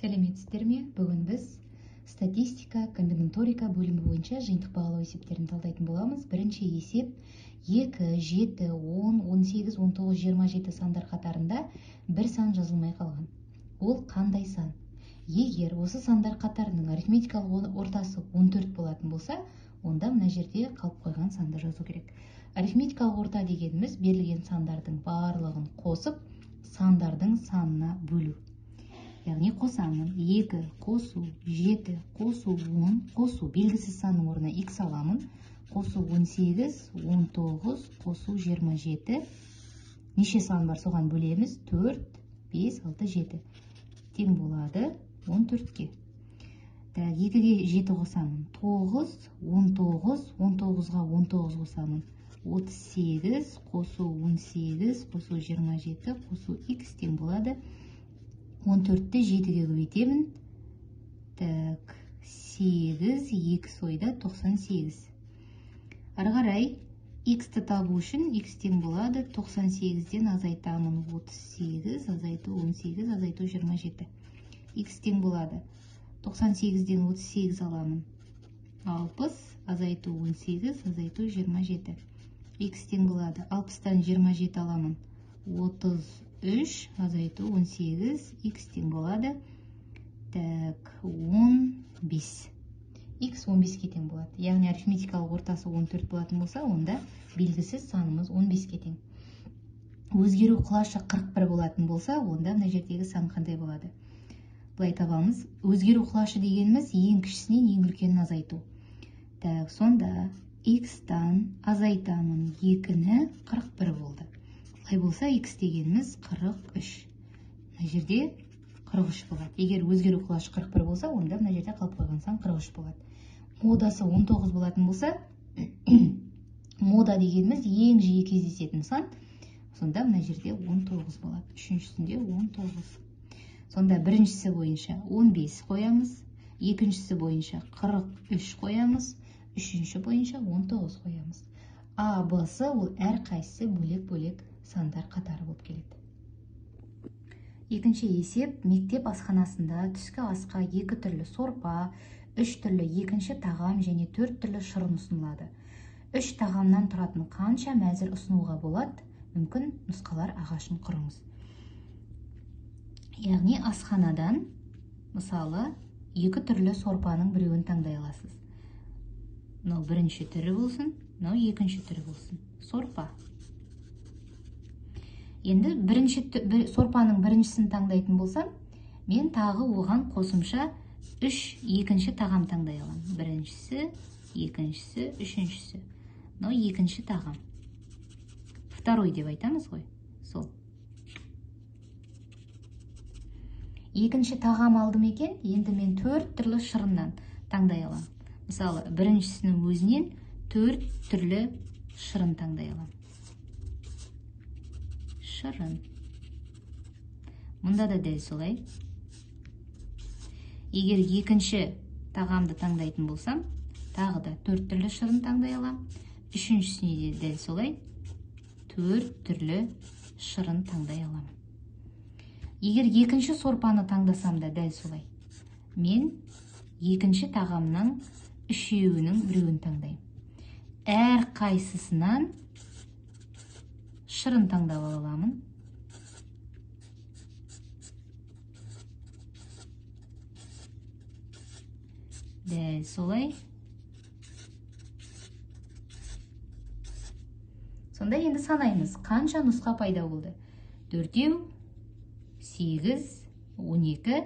Сәлеметсіздер ме? Бүгін біз статистика, комбинаторика бөлімі бойынша жиынтық бағалау есептерін талдайтын боламыз. Бірінші есеп 2, 7, 10, 18, 19, 27 сандар қатарында бір сан жазылмай қалған. Ол қандай сан? Егер осы сандар қатарының арифметикалық ортасы 14 болатын болса, онда мына жерде қалып қойған санды жазу керек. Арифметикалық орта дегеніміз берілген сандардың барлығын қосып, сандардың санына бөлу. Яғни қосамын 2 қосу 7 қосу 10 қосу белгісіз санның орнына x аламын, қосу 18, 19 қосу 27. Неше сан бар соған бөлеміз? 4, 5, 6, 7. Тең болады 14-ке. Так, 2-ге 7 қосамын 9, 19, 19-ға 19 қосамын 38 қосу 18 қосу 27 қосу x тең болады 14-ті 7-ге көбейтемін. Так, 8, 2 сойда 98. Ары қарай x-ті табу үшін x тең болады 98-ден азайтамын 38, азайту 18, азайту 27. X тең болады 98-ден 38 аламын 60, азайту 18, азайту 27. X тең болады 60-тан 27 аламын 33, азайту 18, x тең болады так 15. X 15-ке тең болады. Яғни арифметикалық ортасы 14 болатын болса, онда белгісіз санымыз 15-ке тең. Өзгеру құлашы 41 болатын болса, онда мына жердегі сан қандай болады? Былай табамыз. Өзгеру құлашы дегеніміз ең кішісінен ең үлкенін азайту. Так, сонда x-тан азайтамын 2-ні 41 болды. Олай болса, x дегеніміз 43. Мына жерде 43 болады. Егер өзгеру құлашы 41 болса, онда мына жерде қалып қойған сан 43 болады. Модасы 19 болатын болса, мода дегеніміз ең жиі кездесетін сан. Сонда мына жерде 19 болады. Үшіншісінде 19. Сонда біріншісі бойынша 15 қоямыз, екіншісі бойынша 43 қоямыз, үшінші бойынша 19 қоямыз. А, Б, С ол әрқайсысы бөлек-бөлек сандар қатары болып келеді. Екінші есеп, мектеп асханасында түскі асқа 2 түрлі сорпа, 3 түрлі екінші тағам және 4 түрлі шырын ұсынылады. 3 тағамнан тұратын қанша мәзір ұсынуға болады? Мүмкін нұсқалар ағашын құрыңыз. Яғни асханадан, мысалы, 2 түрлі сорпаның біреуін таңдай аласыз. Мынау бірінші түрі болсын, мынау екінші түрі болсын. Сорпа. Енді бірінші сорпаның біріншісін таңдайтын болсам, мен тағы оған қосымша 3 екінші тағам таңдай аламын. Біріншісі, екіншісі, үшіншісі. Мынау екінші тағам. Второй деп айтамыз ғой, сол. Екінші тағам алдым екен, енді мен 4 түрлі шырыннан таңдай аламын. Мысалы, біріншісінің өзінен 4 түрлі шырын таңдай аламын. Шырын. Мұнда да дәл солай. Егер екінші тағамды таңдайтын болсам, тағы да 4 түрлі шырын таңдай аламын. Үшіншісіне де дәл солай 4 түрлі шырын таңдай аламын. Егер екінші сорпаны таңдасам да дәл солай. Мен екінші тағамның үшеуінің біреуін таңдаймын. Әр қайсысынан шырын таңдап аламын. Дәл солай. Сонда енді санаймыз, қанша нұсқа пайда болды? 4, 8, 12,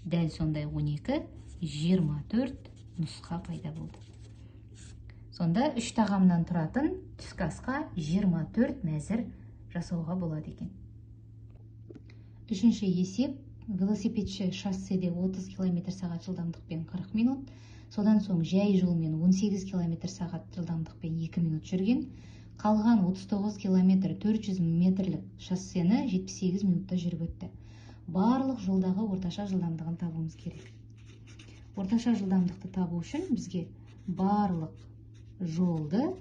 дәл сондай 12, 24 нұсқа пайда болды. Сонда 3 тағамнан тұратын түскі асқа 24 мәзір жасауға болады екен. Үшінші есеп, велосипедші шосседе 30 км/сағат жылдамдықпен 40 минут, содан соң жай жолмен 18 км/сағат жылдамдықпен 2 минут жүрген, қалған 39 км 400 метрлік шоссені 78 минутта жүріп өтті. Барлық жолдағы орташа жылдамдығын табуымыз керек. Орташа жылдамдықты табу үшін бізге барлық жолды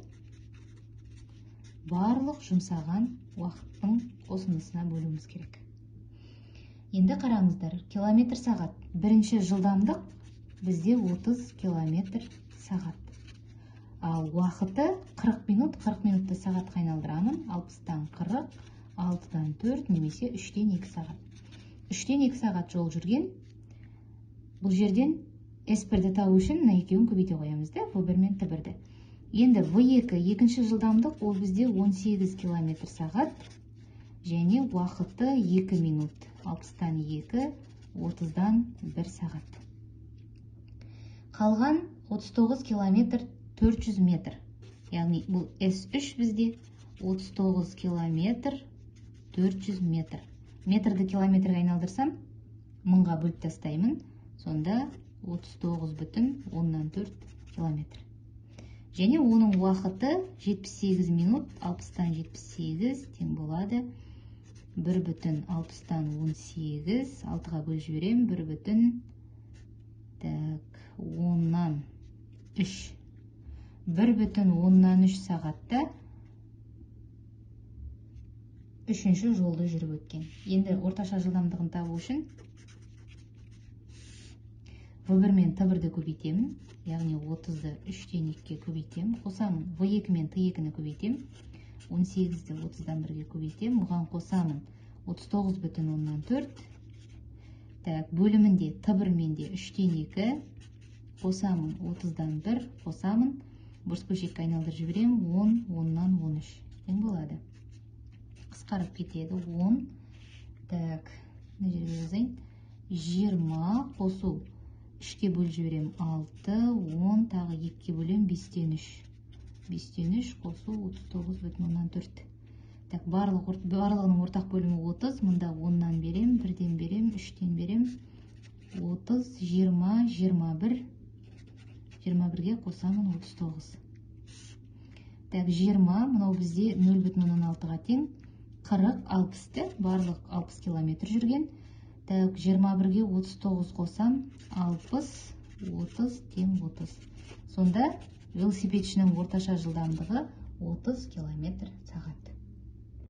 барлық жұмсаған уақыттың қосындысына бөлуіміз керек. Енді қараңыздар, километр сағат. Бірінші жылдамдық бізде 30 километр сағат. Ал уақыты 40 минут, 40 минутты сағатқа айналдырамын. 60-тан 40, 6-дан 4 немесе 3-тен 2 сағат. 3-тен 2 сағат жол жүрген. Бұл жерден S1-ді табу үшін мына екеуін көбейте қоямыз да, V1 мен T1-ді. Енді V2 екінші жылдамдық, ол бізде 18 километр сағат және уақыты 2 минут. 60-тан 2, 30-дан 1 сағат. Қалған 39 километр 400 метр. Яғни бұл S3 бізде 39 километр 400 метр. Метрді километрге айналдырсам, 1000-ға бөліп тастаймын. Сонда 39,4 километр. Және оның уақыты 78 минут, 60-тан 78 тең болады 1,60-тан 18, 6-ға бөліп жіберемін, 1,10-3. 1,3 сағатта үшінші жолды жүріп өткен. Енді орташа жылдамдығын табу үшін V1 мен T1-ді көбейтемін, яғни 30-ды 3-тен 2-ге көбейтемін, қосамын V2 мен T2-ні көбейтемін, 18-ді 30-дан 1-ге көбейтемін, бұған қосамын 39,4. Так, бөлімінде T1 мен де 3-тен 2, қосамын 30-дан 1, қосамын, бұрыс көшекке айналдырып жіберемін, 10, 10-нан 13 тең болады. Қысқарып кетеді 10. Так, мына жерге жазайын. 20 қосу 3-ке бөліп жіберемін 6, 10, тағы 2-ке бөлемін 5-тен 3. 5-тен 3 қосу 39,4. Так, барлығының ортақ бөлімі 30, мында 10-нан берем, 1-ден берем, 3-тен берем. 30, 20, 21, 21-ге қосамын 39. Так, 20, мынау бізде 0,6-ға тең, 40, 60-ты, барлық 60 километр жүрген. Так, 21-ге 39 қосам, 60, 30 тең 30. Сонда велосипедшінің орташа жылдамдығы 30 километр сағат.